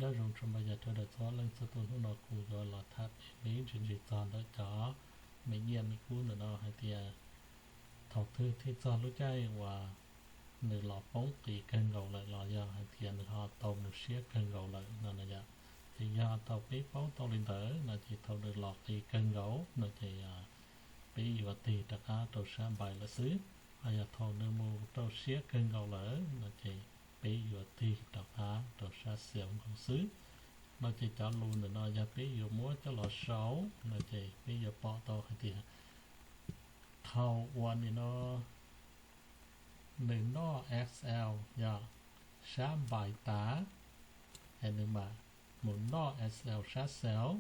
Nyob zoo tsoom phooj ywg sawv daws txhua leej txhua tus, hnub no kuv yuav los tham me ntsis ntsis txog ntawm cov me nyiaj me kub ntawm no hais tias thaum twg thiaj txog lub caij uas nws los poob qis kawg nkaus lawm los yog hais tias nws ho tau mus siab kawg nkaus lawm no na yom. Ces yog thaum peb paub tau li ntawd no ces thaum nws los qis kawg nkaus no ces peb yuav tig rov qab rau sab buy lawm xwb. Ho yog thaum nws mus rau siab kawg nkaus lawm no ces peb yuav tig rov qab rau sab sell nkaus xwb. No ces cov lus ntawm no yog peb yuav muab coj los sau no ces peb yuav pom tau hais tias thaum uas nim no nws noj sell yog sab buy tas, es nws mam mus noj sell sab sell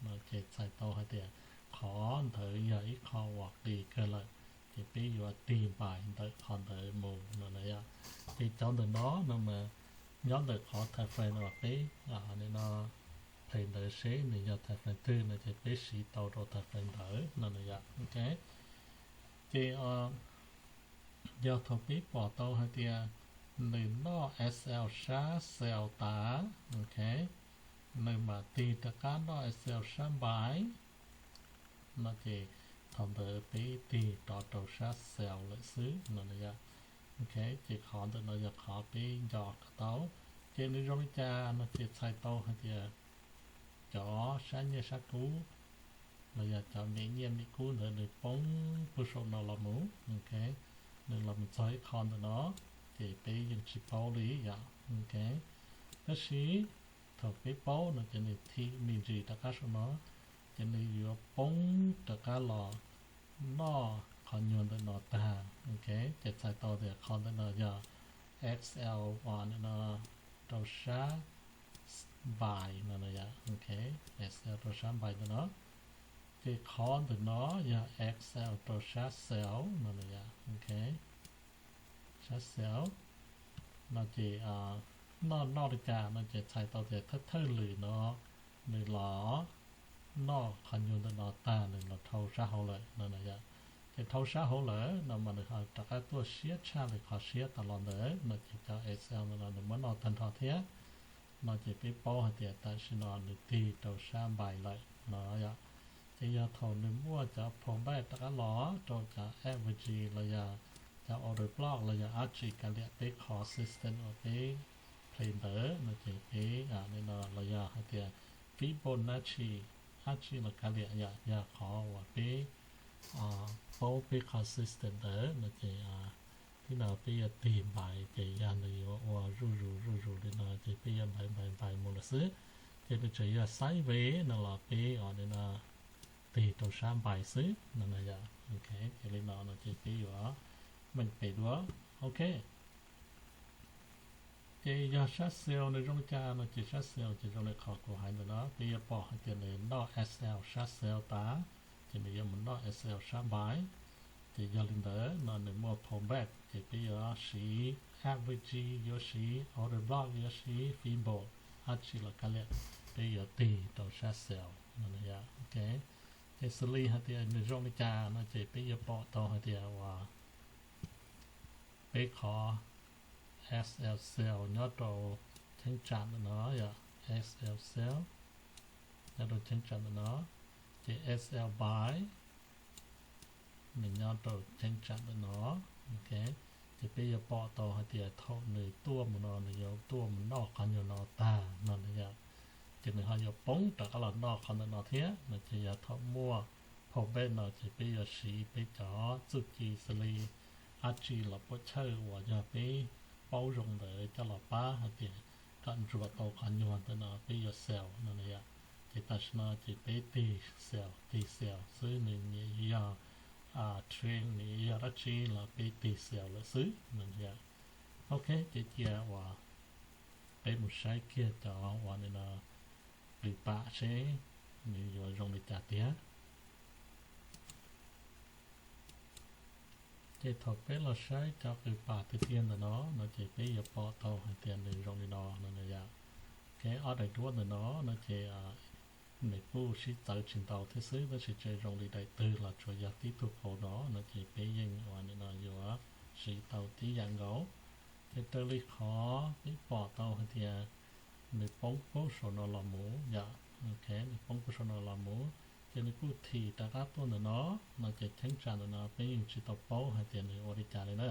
no ces txhais tau hais tias qhov ntawd yog ib qho uas qis kawg lawm, ces peb yuav tig buy ntawm qhov ntawd mus no na yom. Ces cov ntawm no no mas nyob ntawm qhov time frame uas peb nim no play ntawd seb nws yog time frame twg no ces peb siv tau rau time frame ntawd no na yom. Ok, ces yog thaum peb pom tau hais tias nws noj sell sab sell tas, ok, nws mam tig rov qab noj sell sab buy no ces thaum ntawd peb tig rov rau sab sell lawm xwb no na yom. Ok, ces qhov ntawm no yog qhov peb nco kom tau. Ces nws zoo li cas no ces txhais tau hais tias cov sab nyiaj sab kub los yog cov me nyiaj me kub ntawd nws poob puag saum no los mus, ok, nws los mus txog ib qho ntawm no, ces peb yeej tsis paub li yom. Ok, tab sis thaum peb paub no ces nws thim me ntsis rov qab saum no, ces nws yuav poob rov qab los noj qhov nyuag ntawm no tag, ok, ces txhais tau tias qhov ntawm no yog sell uas nim no rau sab buy no na yom. Ok, sell rau sab buy ntawm no, ces qhov ntawm no yog sell rau sab sell no na yom. Ok, sab sell no ces noj noj li cas no ces txhais tau tias thawj thawj lwm no nws los noj qhov nyuag ntawm no tag nws los dhau sab hauv lawm no na yom. Ces dhau sab hauv lawm no mas nws ho rov qab tuaj siab tshaj li qhov siab tas los ntawd no ces cov sell no los nws muab noj tag nrho thiab no ces peb paub hais tias tam sim no nws tig rau sab buy lawm no yom. Ces yog thaum nws muaj cov pullback rov qab los rau cov average los yog cov order block los yog dab tsi kav liam peb qhov system uas peb play ntawd no ces peb nim no los yog hais tias Fibonacci dab tsi los kav liam yom, yog qhov uas peb paub peb qhov system ntawd no ces thib no peb yuav tig buy ces yog nws yuav ua zuj zus zuj zus li no ces peb yuav buy buy buy mus lawm xwb. Ces nws tseem yog sideways no los peb nim no tig rau sab buy xwb no na yom. Ok, ces li no no ces peb yuav meej pem dua. Ok, ces yog sab sell nws zoo li cas no ces sab sell ces zoo li qhov kuv hais ntawm no, peb yuav pom hais tias nws noj sell sab sell tas, ces nws yuav mus noj sell sab buy. Ces yog li ntawd no nws muaj pullback ces peb yuav siv average, yuav siv order block, yuav siv Fibo, dab tsi los kav liam, peb yuav tig rau sab sell no na yom. Ok, ces xws li hais tias nws zoo li cas no ces peb yuav pom tau hais tias uas peb qhov sell sell nyob rau cheeb tsam ntawm no yom, sell sell nyob rau cheeb tsam ntawm no, ces sell buy nws nyob rau cheeb tsam ntawm no. Ok, ces peb yuav pom tau hais tias thaum nws tuaj mus no nws yuav tuaj mus noj qhov nyuag no tag no na yom. Ces nws ho yuav poob rov qab los noj qhov ntawm no thiab no ces yog thaum muaj pullback no ces peb yuav siv peb cov txuj ci xws li dab tsi los puam chawj uas yog peb paub zoo ntawd coj los pab hais tias kom ntsuas tau qhov nyuag ntawm no peb yuav sell no na yom. Ces tam sim no ces peb tig sell tig sell xwb, nws nyiam yog trend nws yog dab tsi los peb tig sell lawm xwb no na yom. Ok, ces cia uas peb mus saib kiag cov uas nim no qw pam seb nws yuav zoo li cas tiag. Ces thaum peb los saib cov qw pam tiag tiag ntawm no no ces peb yuav pom tau hais tias nws zoo li no no na yom. Kev ob daim duab ntawm no no ces nws kuj sib txawv tsis ntau thiab xwb, tab sis tseem zoo li daim twg los tsuas yog tib tug qau no no ces peb yeej uas nim no yuav siv tau tib yam nkaus. Ces raws li qhov peb pom tau hais tias nws poob poob saum no los mus yom. Ok, nws poob poob saum no los mus, ces nws kuj thim rov qab tuaj ntawm no, no ces cheeb tsam ntawm no peb yeej tsis tau paub hais tias nws ua li cas li na.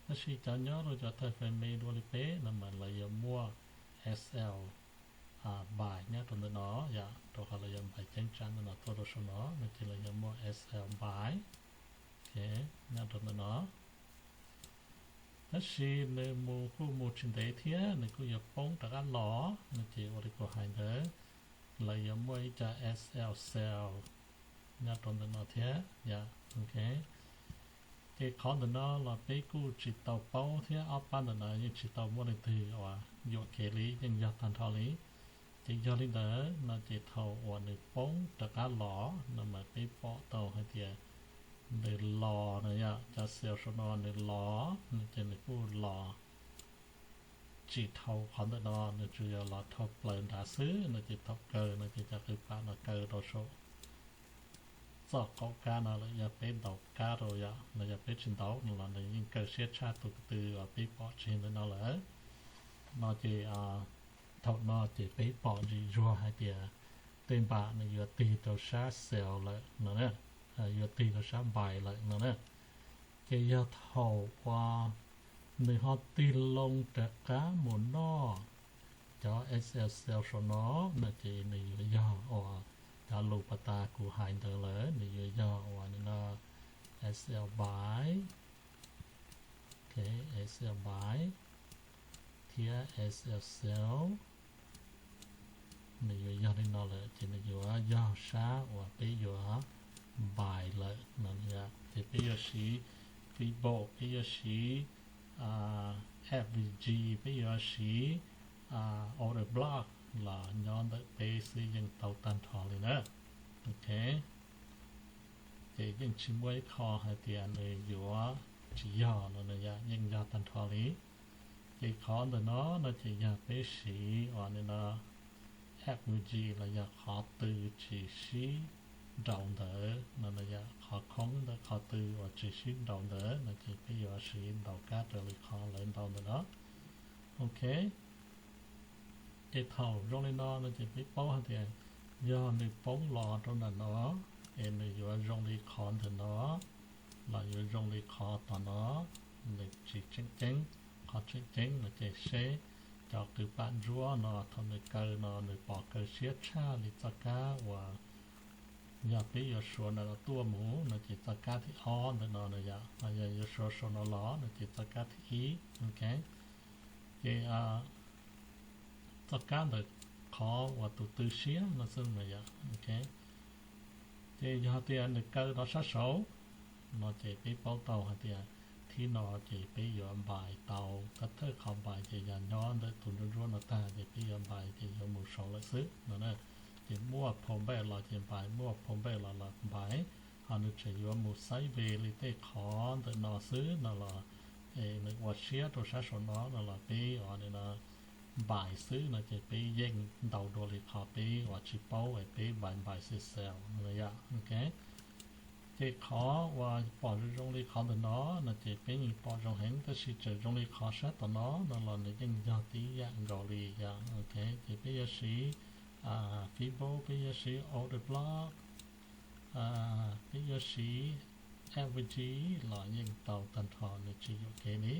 Tab sis cov nyob rau cov thawj fais me dua li peb no mas lawv yuav muaj S L by nyob rau ntawm no yom, rau qhov lawv yuav npais cheeb tsam ntawm no tuaj rau saum no no ces lawv yuav muaj S L by nyob rau ntawm no. Tab sis nws mus kuj mus tsis ntev thiab nws kuj yuav poob rov qab los no ces ua li kuv hais ntawd, lawv yuav muaj ib co S L cell nyob rau ntawm no thiab yom. Ok, ces qhov ntawm no los peb kuj tsis tau paub thiab ob pab ntawm no yeej tsis tau muaj leej twg uas yuam kev li, yeej yog tag nrho li. Ces yog li ntawd no ces thaum uas nws poob rov qab los no mas peb pom tau hais tias nws los no yom, cov cell saum no nws los no ces nws kuj los tsis dhau qhov ntawm no, nws tsuas yog los dhau plaws nrad xwb no ces thaum kaw no ces cov qws pam no kaw rau saum txoj qaum kab no lawm, yog peb ntaus kab rau yom, los yog peb tsis ntaus no los nws yeej kaw siab tshaj tus tw uas peb pom tseg ntawm no lawm. No ces thaum no ces peb pom ntsis zuag hais tias tej npam nws yuav tig rau sab cell lawm no, yuav tig rau sab by lawm no na. Ces yog thaum uas nws ho tig loo rov qab mus noj cov S L cell saum no no ces nws yuav yog uas cov lus pas tas kuv hais ntawd lawm, nws yuav yog uas no S L by, S L by thiab S L cell. Nws yuav yog li no lawm ces nws yuav yog sab uas peb yuav by lawm no. Ces peb yuav siv FIBO, peb yuav siv FVG, peb yuav siv order block los nyob ntawm peb xwb yeej tau tag nrho li na. Ok, ces yeej tsis muaj ib qho hais tias nws yuav tsis yog no, yeej yog tag nrho li. Ces qhov ntawm no no ces yog peb siv uas no FVG los yog qhov tw tsis sib nraus ntawd no, yog qhov khoob ntawm qhov tw uas tsis sib nraus ntawd no ces peb yuav siv ntaus kab raws li qhov lawv ntaus ntawm no. Ok, ces thaum zoo li no no ces peb paub hais tias yog nws poob los rau ntawm no es nws yuav zoo li qhov ntawm no los yuav zoo li qhov tom no, nws tsis tseem ceeb. Qhov tseem ceeb no ces seb cov qws pam ntsuab no thaum nws kaw no nws pom kaw siab tshaj li txoj kab uas yog peb yuav suav ntawm no tuaj mus no ces txoj kab thib ob ntawm no no yom, yog yuav suav saum no los no ces txoj kab thib ib. Ok, ces txoj kab ntawm qhov uas tus tw siab no xwb no yom. Ok, ces yog tias nws kaw rov sab saud no ces peb paub tau hais tias thib no ces peb yuav npais tau, thawj thawj qhov npais ces yog nyob ntawm tus ntsuab ntsuab no tag ces peb yuav npais ces yuav mus saud lawm xwb no. Ces muaj phau npej los ces npais, muaj phau npej los los npais, ho nws tseem yuav mus sideways li tej qhov ntawm no xwb no los es nws ua siab rau sab saum no no los peb uas no npais xwb no ces peb yeej ntaus dua li qhov peb uas tsis paub es peb npais npais xwb xwb no yom. Ok, ces qhov uas pom zoo zoo li qhov ntawm no no ces peb yeej pom zoo heev, tab sis txawm zoo li qhov sab tom no no los nws yeej yog tib yam nkaus li yom. Ok, ces peb yuav siv FIBO, peb yuav siv order block, peb yuav siv FVG los yeej tau tag nrho, nws tsis yuam kev li.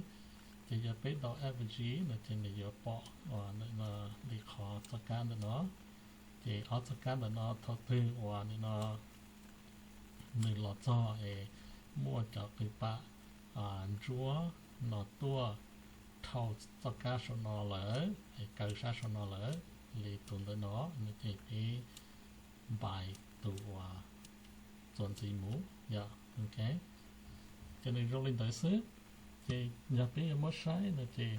Ces yog peb ntaus FVG no ces nws yuav pom uas li qhov txoj kab ntawm no. Ces ob txoj kab ntawm no thaum twg uas no nws los txog es muaj cov qws pam ntsuab no tuaj dhau txoj kab saum no lawm es kaw sab saum no lawm li tus ntawm no no ces peb npais tus uas txuas ntxiv mus yom. Ok, ces nws zoo li ntawd xwb. Ces yog peb yuav muab saib no ces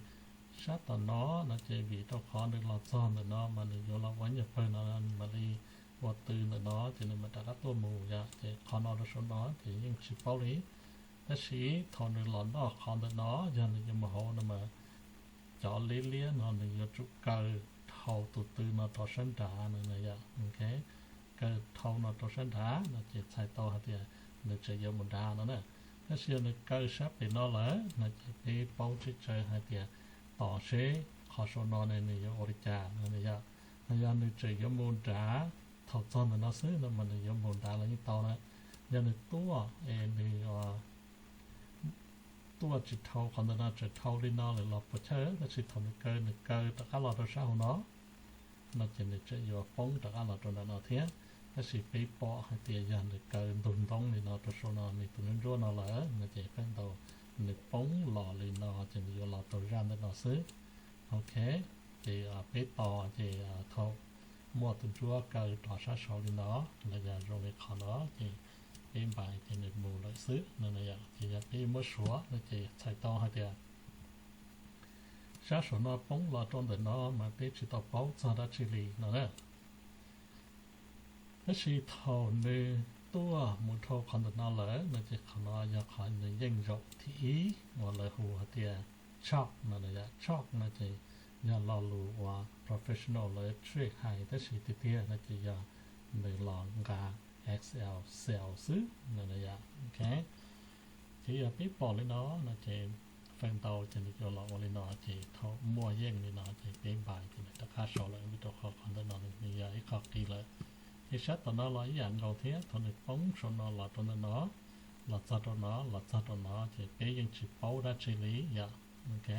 sab tom no no ces vim rau qhov nws los txog ntawm no mas nws yuav los ua nyuag pawg no, mam li ua tw ntawm no ces nws mam rov qab tuaj mus yom. Ces qhov no rau saum no ces yeej tsis paub li. Tab sis thaum nws los noj qhov ntawm no, yog nws yuav mus hauv no mas cov liab liab no nws yuav tsum kaw dhau tus tw no rau sab nrad no yom. Ok, kaw dhau no rau sab nrad no ces txhais tau hais tias nws tseem yuav mus nrad no na. Tab sis yog nws kaw sab pem no lawm no ces peb paub tseb tsawv hais tias tos seb qhov saum no ne nws yuav ua li cas no yom. Yog nws tseem yuav mus nrad thaum txog ntawm no xwb no mas nws yuav mus nrad los yeej tau na. Yog nws tuaj es nws tuaj tsis dhau qhov ntawm no, tseem dhau li no lawm los puas chawj, tab sis thaum nws kaw, nws kaw rov qab los rau sab hauv no no ces nws tseem yuav poob rov qab los rau ntawm no thiab. Tab sis peb pom hais tias yog nws kaw ntug ntoo li no rau saum no, nws tus ntsuab ntsuab no lawm no ces feem ntau nws poob los li no ces nws yuav los rau zaj ntawm no xwb. Ok, ces peb tos ces thaum muaj tus ntsuab kaw rov sab saud li no los yog zoo li qhov no ces peb npais ces nws mus lawm xwb no yom. Ces yog peb muab suav no ces txhais tau hais tias sab saum no poob los rau ntawm no mas peb tsis tau paub txog dab tsi li no na. Tab sis thaum nws tuaj mus dhau qhov ntawm no lawm no ces qhov no yog qhov nws yeej zaum thib ib uas lawv hu hais tias chop no yom. Chop no ces yog lo lus uas professional lawv trick hais, tab sis tiag tiag no ces yog nws los nqa Excel cell xwb no yom. Ok, ces yog peb pom li no no ces feem ntau ces nws yuav los ua li no, ces thaum muaj yeej li no ces peb npais ces nws rov qab saud lawm, vim rau qhov qhov ntawm no nws yog ib qho qis lawm. Ces sab tom no los ib yam nkaus thiab, thaum nws poob saum no los rau ntawm no, los txog rau no, los txog rau no ces peb yeej tsis paub dab tsi li yom. Ok,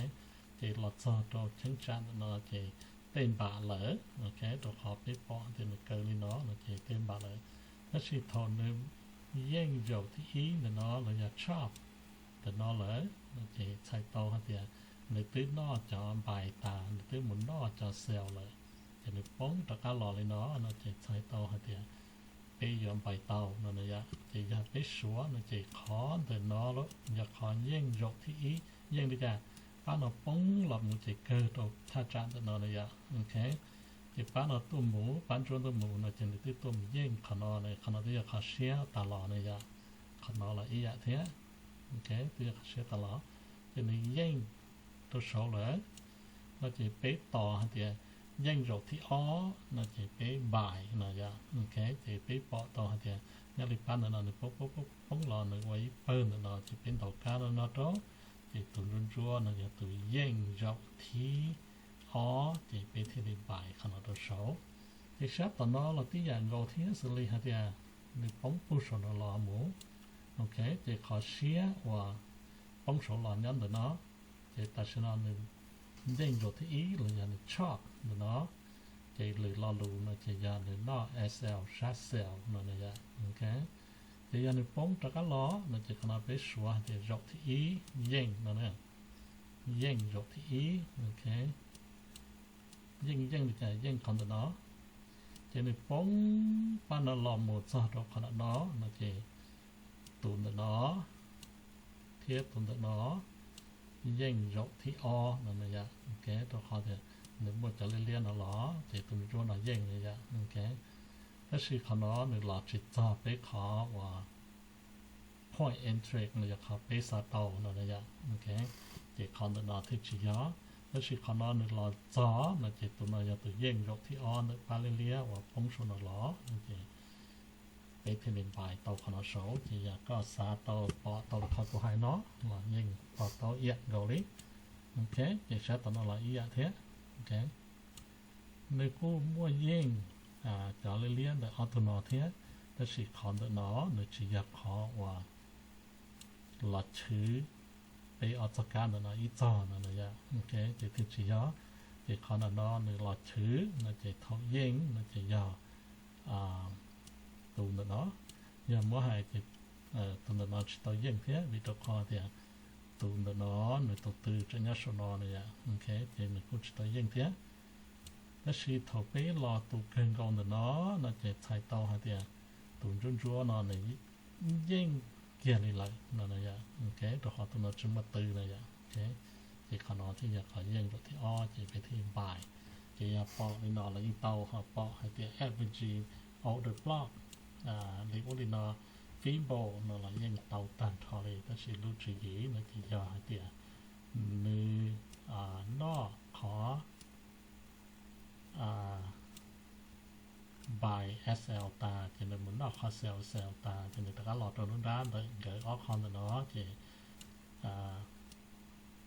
ces los txog rau cheeb tsam ntawm no ces tej npam lawm. Ok, rau qhov peb pom tias nws kaw li no no ces tej npam lawm. Tab sis thaum nws yeej zaum thib ib ntawm no los yog chop ntawm no lawm no ces txhais tau hais tias nws twb noj cov npais tas, nws twb mus noj cov cell lawm, ces nws poob rov qab los li no no ces txhais tau hais tias peb yuav npais tau no na yom. Ces yog peb suav no ces qhov ntawm no yog qhov yeej zaum thib ib, yeej li cas, pab no poob los mus ces kawg rau thaj tsam ntawm no na yom. Ok, ces pab no tuaj mus, pab ntsuab tuaj mus no ces nws twb tuaj mus yeej qhov no, qhov no twb yog qhov siab tas los na yom. Qhov no los ib yam thiab. Ok, twb yog qhov siab tas los, ces nws yeej rau saud lawm no ces peb tos hais tias yeej zaum thib ob no ces peb npais no yom. Ok, ces peb pom tau hais tias nyob li pab ntawm no nws poob poob poob los nws ua ib pawg ntawm no ces peb ntaus kab no rau, ces tus ntsuab ntsuab no yog tus yeej zaum thib ob ces peb thiaj li npais qhov no rau saud. Ces sab tom no los tib yam nkaus thiab, xws li hais tias nws poob puag saum no los mus. Ok, ces qhov siab uas poob saud los nyob ntawm no, ces tam sim no nws yeej zaum thib ib los yog nws chop ntawm no, ces lwm lo lus no ces yog nws noj cell sab cell no na yom. Ok, ces yog nws poob rov qab los no ces qhov no peb suav hais tias zaum thib ib yeej no na, yeej zaum thib ib. Ok, yeej yeej li cas, yeej qhov ntawm no, ces nws poob pab no los mus txog rau qhov ntawm no no ces tus ntawm no thiab tus ntawm no yeej zaum thib ob no na yom. Ok, rau qhov tias nws muaj cov liab liab no los ces tus ntsuab no yeej na yom. Ok, tab sis qhov no nws los tsis txog peb qhov uas point entry no yog qhov peb xav tau no na yom. Ok, ces qhov ntawm no thiaj tsis yog, tab sis qhov no nws los txog no ces tus no yog tus yeej zaum thib ob ntawm pab liab liab uas poob saum no los no ces peb thiaj li npais tau qhov no saud. Ces yog koj xav tau pom tau qhov kuv hais no los yeej pom tau ib yam nkaus li. Ok, ces sab tom no los ib yam thiab. Ok, nws kuj muaj yeej cov liab liab ntawm ob tug no thiab, tab sis qhov ntawm no nws tsis yog qhov uas los chwv peb ob txoj kab ntawm no ib txog no na yom. Ok, ces thiaj tsis yog, ces qhov ntawm no nws los chwv no ces thaum yeej no ces yog tus ntawm no. Yog muab hais ces tus ntawm no tsis tau yeej thiab, vim rau qhov tias tus ntawm no nws tus tw tseem nyob saum no na yom. Ok, ces nws kuj tsis tau yeej thiab. Tab sis thaum peb los tus kawg nkaus ntawm no no ces txhais tau hais tias tus ntsuab ntsuab no nws yeej kiag li lawm no na yom. Ok, rau qhov tus no tsis muaj tw na yom. Ok, ces qhov no thiaj yog qhov yeej zaum thib ob ces peb thiaj npais. Ces yog pom li no los yeej tau, ho pom hais tias average older block li ub li no, feeble no los yeej tau tag nrho li, tab sis lub tswv yim no ces yog hais tias nws noj qhov npais S L tas ces nws mus noj qhov cell cell tas ces nws rov qab los rau lub nrab ntawm nkawd ob qho ntawm no ces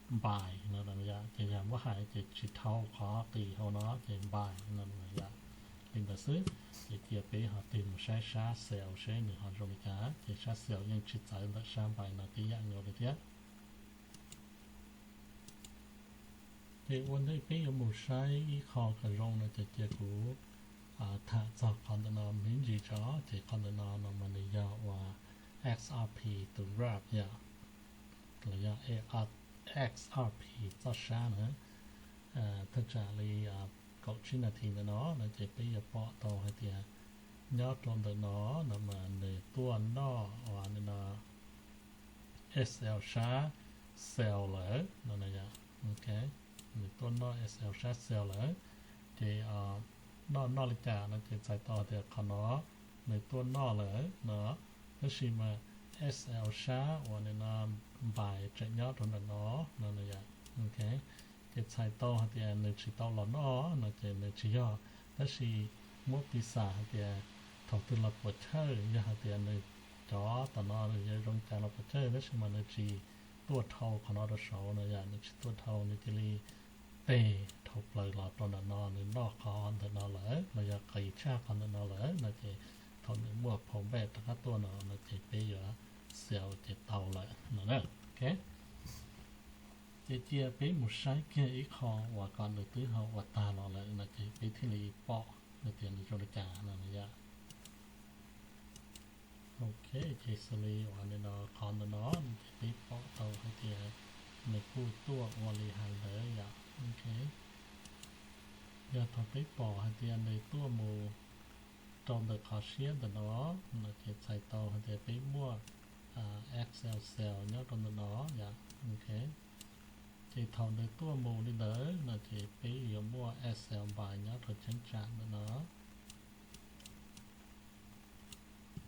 buy no yom, ces yog muab hais ces tsis dhau qhov qis hauv no ces buy no yom. Li ntawd xwb, ces cia peb ho tig mus saib sab sell seb nws ho zoo li cas, ces sab sell yeej tsis txawv ntawm sab buy no tib yam nkaus li thiab. Ces ua ntej peb yuav mus saib ib qho kom zoo no ces cia kuv tham txog qhov ntawm no me ntsis tso. Ces qhov ntawm no no mas nws yog uas X R P tus graph yom, los yog X R P txoj sab na. Thaj tsam li kaum tsib nas this ntawm no no ces peb yuav pom tau hais tias nyob rau ntawm no no mas nws tuaj noj uas no S L sab sell lawm no yom. Nws tuaj noj S L sab sell lawm, ces noj noj li cas no ces txhais tau tias qhov no nws tuaj noj lawm no. Tab sis mas S L sab uas no buy tseem nyob rau ntawm no no yom. Ces txhais tau hais tias nws tsis tau los noj no ces nws tsis yog. Tab sis muab piv xam hais tias thaum twg los puas chawj, yog hais tias nws cov tom no nws yuav zoo cas los puas chawj, tab sis mas nws tsis tuaj dhau qhov no rau saud no yom, nws tsis tuaj dhau, nws cia li teg dhau plaws los rau ntawm no, nws noj qhov ntawm no lawm los yog qis tshaj qhov ntawm no lawm no ces thaum nws muaj pullback rov qab tuaj no no ces peb yuav sell ces tau lawm no na. Ces cia peb mus saib kiag ib qho uas kom nws twb ho ua tag los lawm no ces peb thiaj li pom hais tias nws zoo li cas no yom. Ok, ces xws li uas no qhov ntawm no ces peb pom tau hais tias nws kuj tuaj ua li hais ntawd yom. Ok, yog thaum peb pom hais tias nws tuaj mus rau ntawm qhov siab ntawm no no ces txhais tau hais tias peb muaj X L sell nyob rau ntawm no yom. Ok, ces thaum nws tuaj mus li ntawd no ces peb yuav muaj S L buy nyob rau cheeb tsam ntawm no.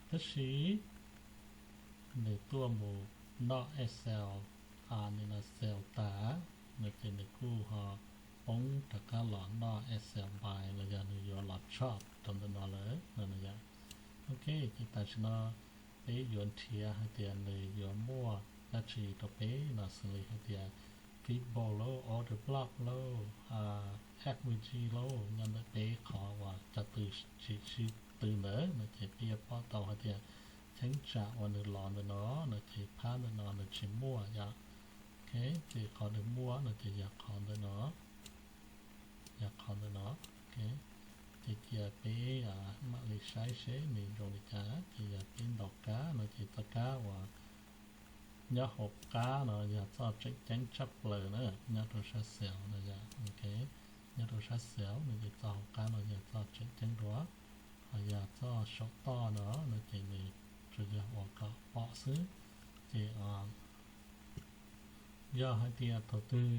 Tab sis nws tuaj mus noj S L, nws no sell tas no ces nws kuj ho poob rov qab los noj S L buy los yog nws yuav los chop rau ntawm no lawm no yom. Ok, ces tam sim no peb yuav nrhiav hais tias nws yuav muaj dab tsi rau peb no xws li hais tias Fibo lauj, order block lauj, F V G lauj, nyob ntawm peb qhov uas cov tw tsis sib tw ntawd no ces peb yuav pom tau hais tias cheeb tsam uas nws los ntawm no no ces phab ntawm no nws tsis muaj yom. Ok, ces qhov nws muaj no ces yog qhov ntawm no, yog qhov ntawm no. Ok, ces cia peb mam li saib seb nws zoo li cas. Ces yog peb ntaus kab no ces txoj kab uas nyob hauv qab no yog txoj tseem ceeb tshaj plaws na, nyob rau sab sell no yom. Ok, nyob rau sab sell no ces txoj hauv qab no yog txoj tseem ceeb dua, ho yog txoj saum toj no no ces nws tsuas yog ua kom pom xwb. Ces yog hais tias thaum twg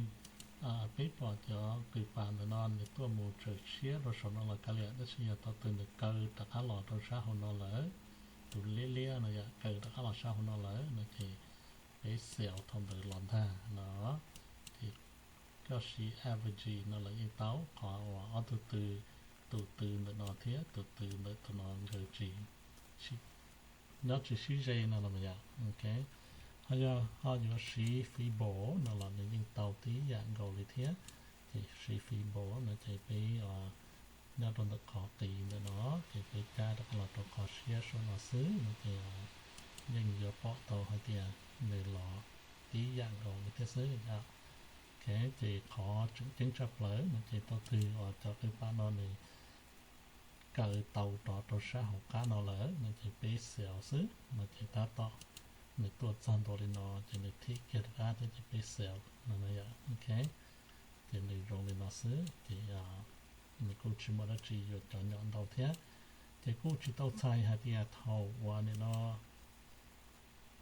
peb pom cov qws pas ntawm no nws tuaj mus tsawm siab rau saum no los kav liam, tab sis yog thaum twg nws kaw rov qab los rau sab hauv no lawm, tus liab liab no yom, kaw rov qab los sab hauv no lawm no ces peb sell thaum ntawd los ntag no. Ces koj siv average no los yeej tau, qhov uas ob tug tw, tus tw ntawm no thiab tus tw ntawm tus no nkawd tsis, nyob tsis sib ze no los yom. Ok, ho yog ho yuav siv Fibo no los nws yeej tau tib yam nkaus li thiab. Ces siv Fibo no ces peb nyob rau ntawm qhov qis ntawm no ces peb cab rov qab los rau qhov siab saum no xwb no ces yeej yuav pom tau hais tias nws los tib yam nkaus li thiab xwb yom. Ok, ces qhov tseem ceeb tshaj plaws no ces thaum twg uas cov qws pas no nws kaw tau rov rau sab hauv qab no lawm no ces peb sell xwb no ces tab tom nws tuaj txog ntua li no ces nws thim kiag rov qab thiab ces peb sell no yom. Ok, ces nws zoo li no xwb ces nws kuj tsis muaj dab tsi yuav cov nyom ntau thiab. Ces kuj tsis tau txhais hais tias thaum uas nim no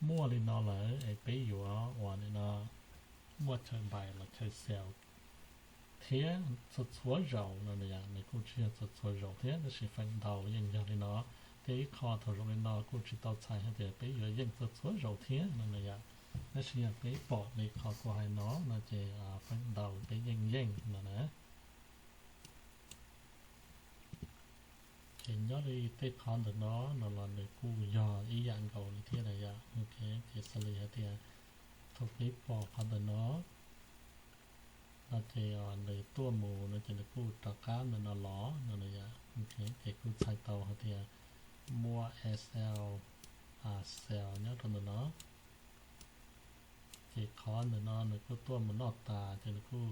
muaj li no lawm es peb yuav uas nim no muaj chaw buy los chaw sell thiab txhua txhua zaus no, nws kuj tsis yog txhua txhua zaus thiab, tab sis feem ntau yeej yog li no. Thiab ib qho thaum zoo li no kuj tsis tau txhais hais tias peb yuav yeej txhua txhua zaus thiab no yom. Tab sis yog peb pom li qhov kuv hais no no ces feem ntau peb yeej yeej no na. Ces nyob li tej qhov ntawm no no los nws kuj yog ib yam nkaus li thiab na yom. Ok, ces xws li hais tias thaum peb pom qhov ntawm no No ces nws tuaj mus no ces nws kuj rov qab ntawm no los no na yom. Ces kuj txhais tau hais tias muaj S L nyob rau ntawm no. Ces qhov ntawm no nws kuj tuaj mus noj tas ces nws kuj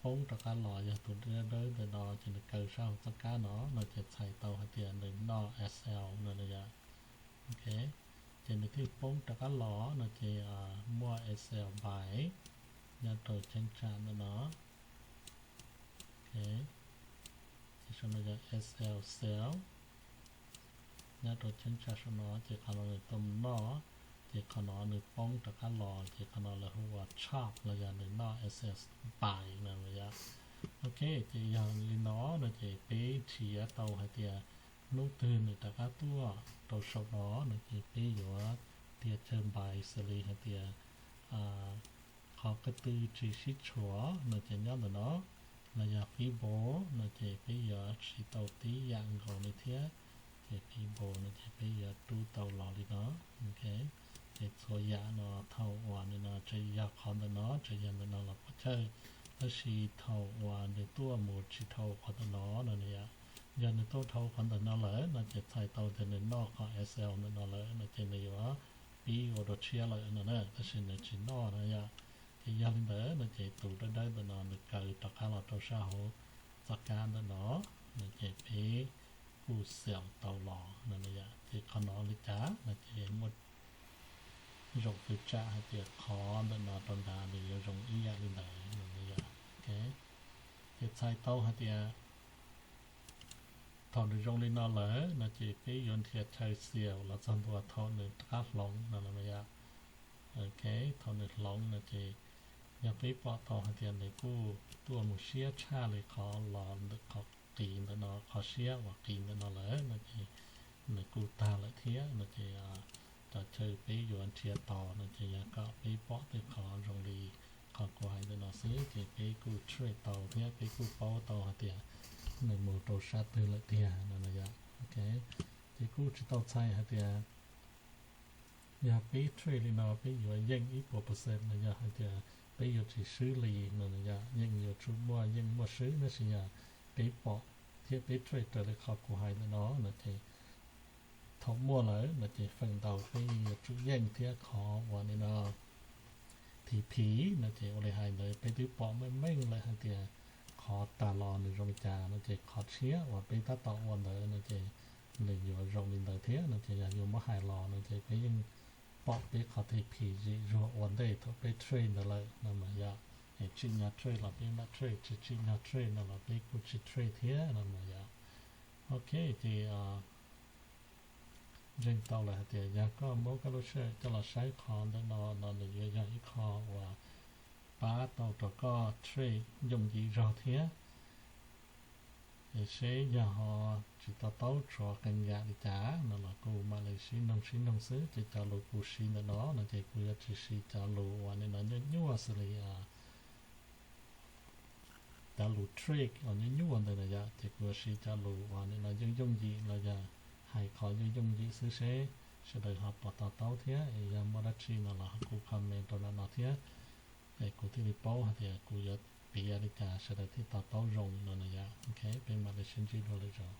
poob rov qab los, yog tus dawb dawb ntawm no ces nws kaw sab hauv txoj kab no no ces txhais tau hais tias nws noj S L no na yom. Ces nws thiaj poob rov qab los no ces muaj S L by nyob rau cheeb tsam ntawm no. Ces saum no yog S L cell nyob rau cheeb tsam saum no ces qhov no nws tuaj mus noj, ces qhov no nws poob rov qab los ces qhov no lawv hu ua chop los yog nws noj S L by no yom. Ok, ces yog li no no ces peb nrhiav tau hais tias hnub twg nws rov qab tuaj rau saum no no ces peb yuav tias chaw by xws li hais tias qhov ko tw tsis sib tshuam no ces nyob ntawm no, los yog fib npau no ces peb yuav siv tau tib yam nkaus li thiab. Ces fib npau no ces peb yuav rub tau los li no. Ces txhua yam no thaum uas nim no tsis yog qhov ntawm no, tsis yog ntawm no los puas chawj, tab sis thaum uas nws tuaj mus tsis dhau qhov ntawm no no nws yom, yog nws tuaj dhau qhov ntawm no lawm no ces txhais tau tias nws noj qhov S L ntawm no lawm no ces nws yuav pib ua dua tshiab lawm no na, tab sis nws tsis noj no yom. Ces yog li ntawd no ces tus dawb dawb ntawm no nws kaw rov qab los rau sab hauv txoj kab ntawm no no ces peb kuj xaus tau los no yom. Ces qhov no li cas no ces muaj zaum twg tsam hais tias qhov ntawm no rau nrad nws yuav zoo ib yam li ntawd no yom. Ces txhais tau hais tias thaum nws zoo li no lawm no ces peb yuav nrhiav chaw xaus los txog ntua thaum nws rov qab hloov no yom. Ok, thaum nws hloov no ces yog peb pom tau hais tias nws kuj tuaj mus siab tshaj li qhov los ntawm qhov qis ntawm no, qhov siab uas qis ntawm no lawm no ces nws kuj tag lawm thiab no ces cov chaw peb yuav nrhiav tau no ces yog kom peb pom tej qhov zoo li qhov kuv hais ntawm no xwb ces peb kuj trace tau thiab peb kuj paub tau hais tias nws mus rau sab twg lawm tiag no yom. Ok, ces kuj tsis tau txhais hais tias yog peb trace li no peb yuav yeej ib puas percent no yog hais tias peb yuav tsis swb li no yom. Yeej yuav tsum muaj yeej muaj swb, tab sis yog peb pom thiab peb trace raws li qhov kuv hais ntawm no no ces thaum muaj lawm no ces feem ntau peb yeej yuav tsum yeej thiab. Qhov uas nim no T P no ces ua li hais ntawd peb twb pom meej meej lawm hais tias qhov tas los nws zoo li cas no ces qhov tshiab uas peb tab tom ua ntawd no ces nws yuav zoo li ntawd thiab no ces yog yuav muab hais los no ces peb yeej pom peb qhov T P zim zuag ua ntej thaum peb trace ntawd lawm no mas yom. Es tsim nyog trace los peb mam trace, tsis tsim nyog trace no los peb kuj tsis trace thiab no mas yom. Ok, ces ntseeg tau lawm hais tias yog koj muab koj lub sij hawm coj los saib qhov ntawm no no nws yuav yog ib qho uas pab tau rau koj trace yooj yim zog thiab. Es seb yog ho tsis to taub tshuav qee yam li cas no los kuj mam li sib noog sib noog xwb. Ces cov lus kuv siv ntawm no no ces kuv yuav tsis siv cov lus uas nim no nyuaj nyuaj xws li cov lus trick uas nyuaj nyuaj ntawd na yom. Ces kuv yuav siv cov lus uas nim no yooj yooj yim los yog hais qhov yooj yooj yim xwb seb sawv daws ho puas to taub thiab. Es yog muaj dab tsi no los ho kuj comment rau ntawm no thiab, es kuv thiaj li paub hais tias kuv yuav piav li cas sawv daws thiaj to taub zoo no na yom. Ok, peb mam li sib ntsib dua lwm zaus.